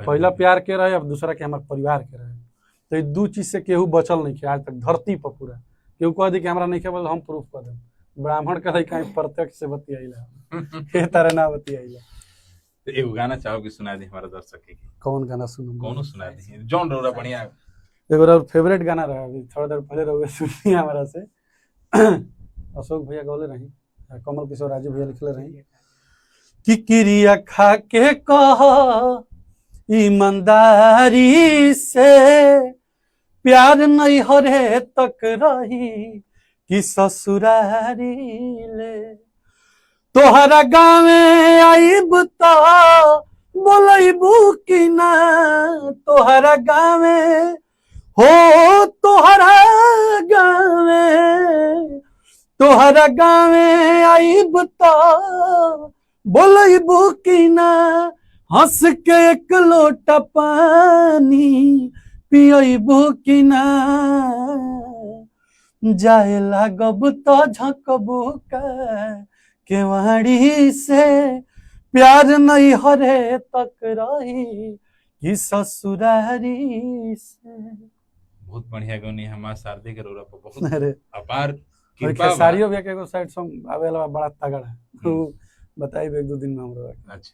पहला प्यार के रहे, अब दूसरा के हमारे परिवार के रहे। तो ये दू चीज से केहू बचल नहीं के आज तक धरती पर पूरा। केहू कह दी कि हमरा नहीं के बोल, हम प्रूफ कर देम। ब्राह्मण के लइका प्रत्यक्ष से बतियाइला, हे तारे ना बतियाइला। तो एगो गाना चाहो कि सुना दी हमारा दर्शक के? कौन गाना सुनम? कौनो सुना दी, जौन रौरा बढ़िया। एगो और फेवरेट गाना रहा, अभी थोड़ा देर पहले रहुए सुनी हमारा से, अशोक भैया गौले रही, कमल किशोर राजू भैया लिखले रही कि क्रिया खा के कह ईमानदारी से, प्यार नहीं हरे तक रही कि ससुरारी ले। तोहरा गावे आईब त बोलैबू कि ना, तोहरा गावे हो, तोहरा गावे, तोहरा गावे आईब त बोलैबू कि ना, हंस के एक लोटा पानी पियबू कि ना, जाए लागब त झकबू का केवाड़ी से, प्यार नहीं हरे तक रही कि ससुरारी से। बहुत बढ़िया गौनी। हमार शारदे के रौरा पर बहुत अरे अपार और कृपा बा। खेसारियो भैया के एगो साइड सॉन्ग आवे वाला बड़ा तगड़ा है, उ बताइब एक दो दिन में हमरो। अच्छा।